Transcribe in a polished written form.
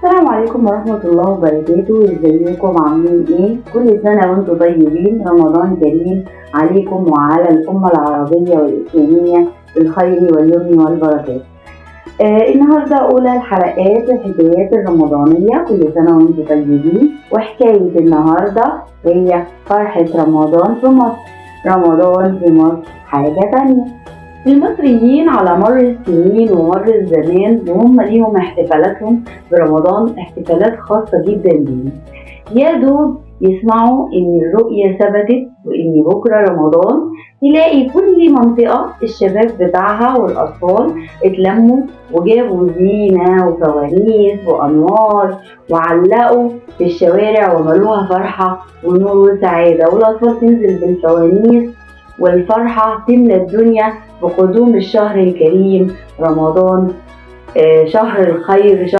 السلام عليكم ورحمة الله وبركاته. ازيكم عاملين ايه؟ كل سنة وانتم طيبين، رمضان كريم عليكم وعلى الأمة العربية والإسلامية بالخير واليمن والبركات. النهاردة أولى الحلقات الحكايات الرمضانية، كل سنة وانتم طيبين. وحكاية النهاردة هي فرحة رمضان في مصر. رمضان في مصر حاجة تانية. المصريين على مر السنين ومر الزمان وهم ليهم احتفالاتهم برمضان، احتفالات خاصة جدا بيهم. يا دوب يسمعوا ان الرؤية ثبتت وان بكرة رمضان، تلاقي كل منطقة الشباب بتاعها والاطفال اتلموا وجابوا زينة وفوانيس وانوار وعلقوا في الشوارع وملوها فرحة ونور وسعادة، والاطفال تنزل بالفوانيس والفرحة تملى الدنيا بقدوم الشهر الكريم رمضان، شهر الخير.